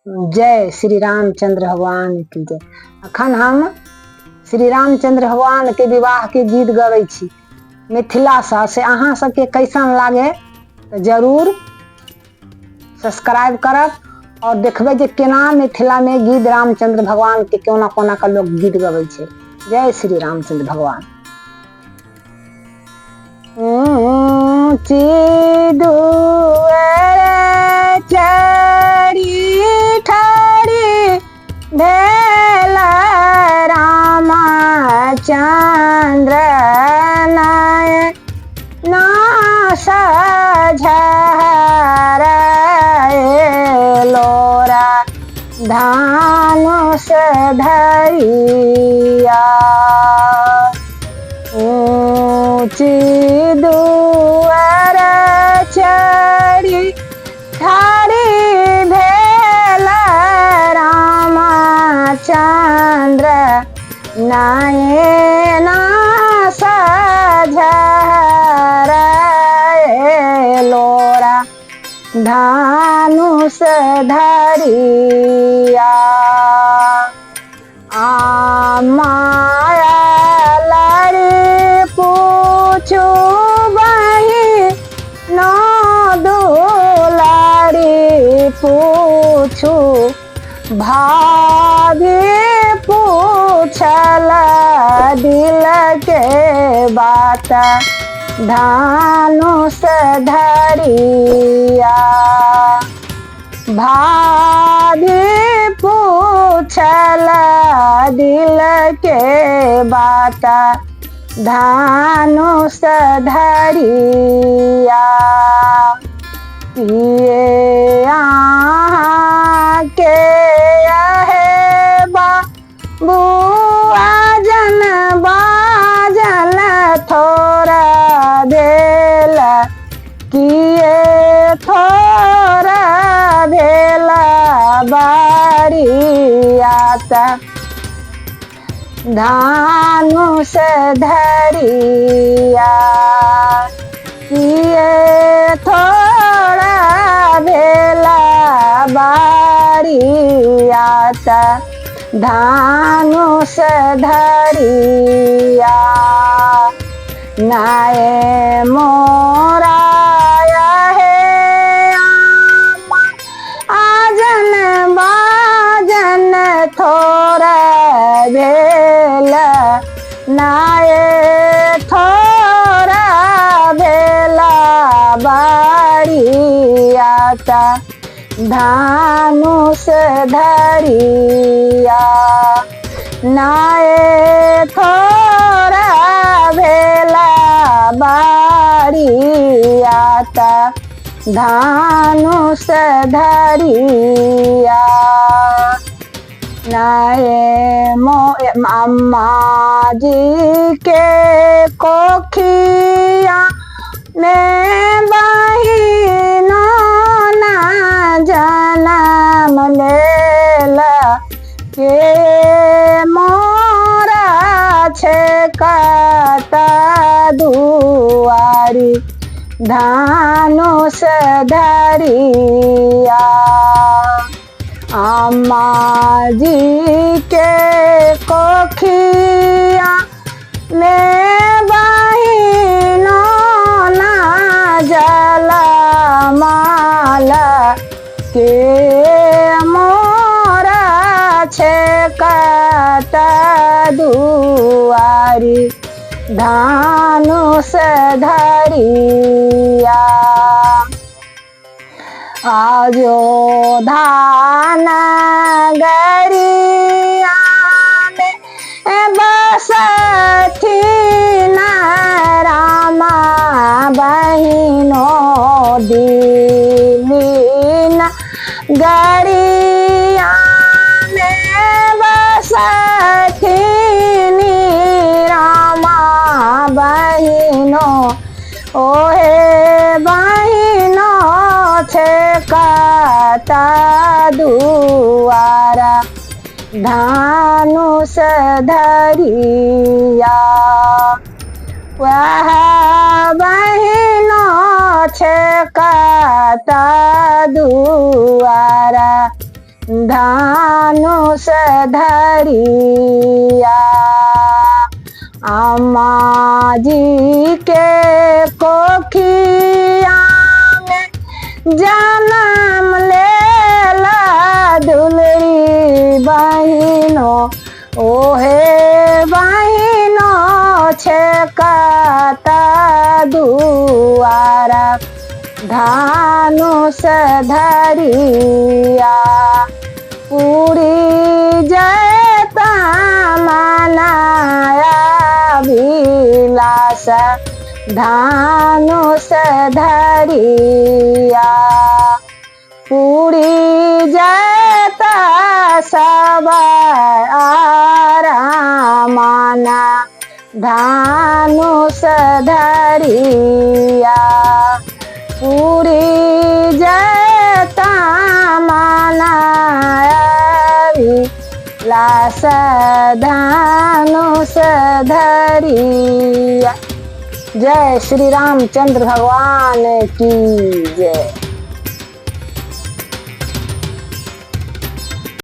जय श्री रामचंद्र भगवान की जय। अखन हम श्री रामचंद्र भगवान के विवाह के गीत गबै छी मिथिलासँ, से अहाँ सबके कैसन लागे तऽ जरूर सब्सक्राइब करब और देखबै जे केना मिथिलामे गीत रामचंद्र भगवान के कोना कोना के लोक गीत गबै छै। जय श्री रामचंद्र भगवान। ऊँची दुआर चढ़ी ठाड़ी भेल रामचंद्र नय झहर लोरा धानुष धरिया। ऊँची दुआर चढ़ी ठाड़ी भेल रामचंद्र नयना सझर लोरा धानुष धरिया। आ माया लड़ी पूछू बही नो दुलारी पूछू भाभी पूछल दिल के बात धानुष धरिया। भाभी पूछल दिल के बात धानुष धरिया। पिए अहाँ के आहे बुआ जन बाजन थोड़ा भेल किए थोड़ा भेल बारियात धानुष धरिया। किए थोड़ा भेला बारियात धानुष धरिया। नाए मोराया हे आजन बाजन थोड़ा भेल नाए थोड़ा भेला बारियात धानुष धरिया। नाए थोड़ा भेला बारियात धानुष धरिया। नाए मो अम्मा जी के कोखिया में बहिनो ना जनम लेला के मोरा छे कता दुआरी धानुष धरिया। अम्मा जी के कोखिया में बहिनो ना जला माला के मोरा छे कता दुआरी धानुष धरिया। आजो धान गरिया में बसथिन रामा बहिनो दीन गरिया में बसथिन रामा बहिनो ओहे बहिनो छे कता दुआरा धानुष धरिया। वह बहिनो छे कता दुआरा धनुष धरिया। अम्मा जी के कोखिया में जन्म लेला दुलरी बहिनो, ओहे बहिनो छे कत दुआरा धनुष धरिया। पूरी जयता मनाया विलास धनुष धरिया। पूरी जयता सब आरामाना धनुष धरिया। पूरी जयता मनाया विलास धनुष धरिया। जय श्री रामचंद्र भगवान की जय।